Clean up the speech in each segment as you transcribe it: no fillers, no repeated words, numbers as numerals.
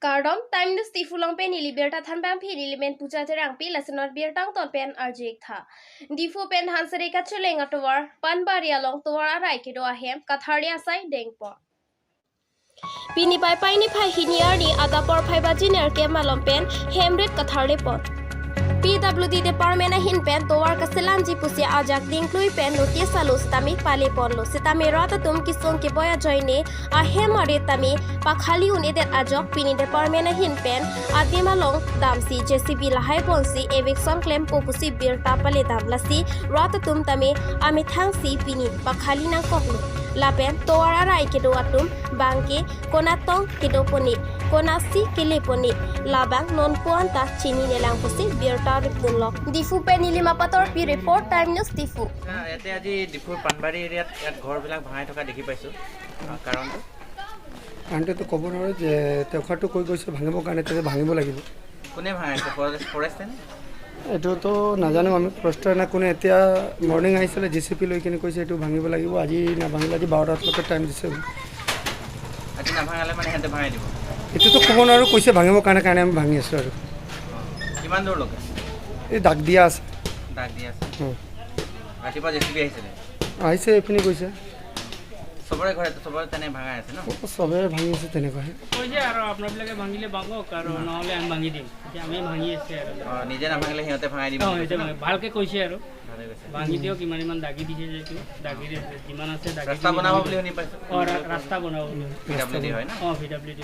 Kardom Time News Diphu long pen nili berta thanbang phi nili men puja terang pi lasenot birtang ton pen arjik tha. Diphu pen hansari ka chuleng atowar panbaria long towar arai kido ahem katharia sai dengpo. Pini pai pai ni phai hiniar ni ada por phai ba jiner ke malom pen hemret katharle pon. PWD department hin pen towar kasilan ji pusi ajak dingklui pen notice alu sitami pale ponlo sitami rata tum kisong ke boya joine a hemare tami pakhali un edet ajok pini department hin pen adimalong damsi JCB lahai bonsi eviction claim popusi bir tapale damlasi rata tum tami ami thangsi pini pakhali nang koklo lapen towar arai kedo atum bangke konatong kedo poni konasi keleponi labang non puanta chini nelang pusi birta riptunlok Diphu pe Nilima Pator P report Time News Diphu. ইয়াতে আজি ডিফুৰ পাণবাৰী এৰিয়াত ইয়াত ঘৰবিলাক ভাঙাই থকা দেখি পাইছোঁ, কাৰণটো কাৰণটোতো ক'ব নোৱাৰোঁ যে তেওঁখাৰটো কৈ গৈছে ভাঙিবৰ কাৰণে, তেতিয়া ভাঙিব লাগিব। কোনে ভাঙাইছে? ফৰেষ্টে নে? এইটোতো নাজানো আমি, ফৰেষ্টাৰ না কোনে। এতিয়া মৰ্ণিং আহিছিলে জে চি পি লৈ কিনে কৈছে এইটো ভাঙিব লাগিব, আজি নাভাঙিলে আজি 12টালৈকে টাইম দিছে। আজি নাভাঙালে মানে সিহঁতে ভাঙাই দিব? এইটোতো ক'ব নোৱাৰোঁ, কৈছে ভাঙিবৰ কাৰণে কাৰণে আমি ভাঙি আছোঁ আৰু। কিমান দূৰলৈকে? এই দাগ দিয়া আছে। দাগ দিয়া আছে। ৰাতিপুৱা জে চি পি আহিছিলে? আহিছে, এইপিনে গৈছে। চবৰে ঘৰে চবৰে তেনে ভাঙাই আছে ন? চবৰে ভাঙি আছে তেনেকুৱাই। কৈছে আৰু আপোনাবিলাকে ভাঙিলে ভাঙক আৰু নহ'লে আমি ভাঙি দিম। এতিয়া আমি ভাঙি আছে আৰু। নিজে নাভাঙিলে সিহঁতে ভাঙাই দিব। ভালকৈ কৈছে আৰু, ভাঙি দিয়ক, ইমান ইমান দাগি দিছে যিটো দাগি যিমান আছে দাগি। ৰাস্তা বনাব বুলি শুনি পাইছোঁ। অঁ, ৰাস্তা বনাব বুলি। পি ডাব্লিউ ডি হয় ন? অঁ, পি ডাব্লিউ ডি।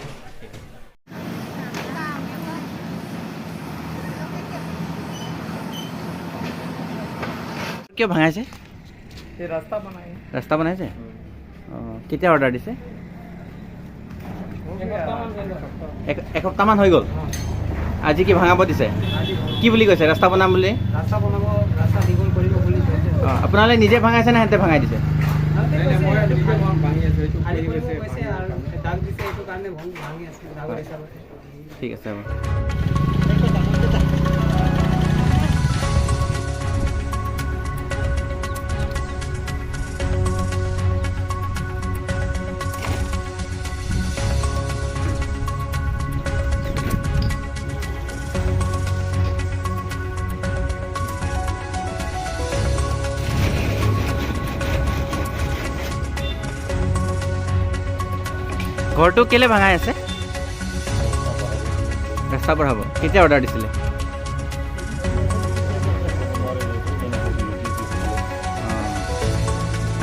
কিয় ভাঙাইছে? ৰাস্তা বনাই। ৰাস্তা বনাইছে? অঁ, কেতিয়া অৰ্ডাৰ দিছে? এসপ্তাহমান হৈ গ'ল। আজি কি ভাঙাব দিছে? কি বুলি কৈছে? ৰাস্তা বনাম বুলি? ৰাস্তা বনাব, ৰাস্তা দীঘল কৰিব বুলি কৈছে। অঁ, আপোনালোকে নিজে ভাঙাইছে নে সিহঁতে ভাঙাই দিছে? ঠিক আছে, হ'ব। ঘৰটো কেলৈ ভাঙাই আছে? ৰাস্তা বঢ়াব। কেতিয়া অৰ্ডাৰ দিছিলে?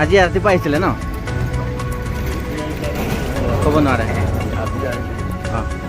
আজি ৰাতিপুৱা আহিছিলে ন? ক'ব নোৱাৰে। অঁ।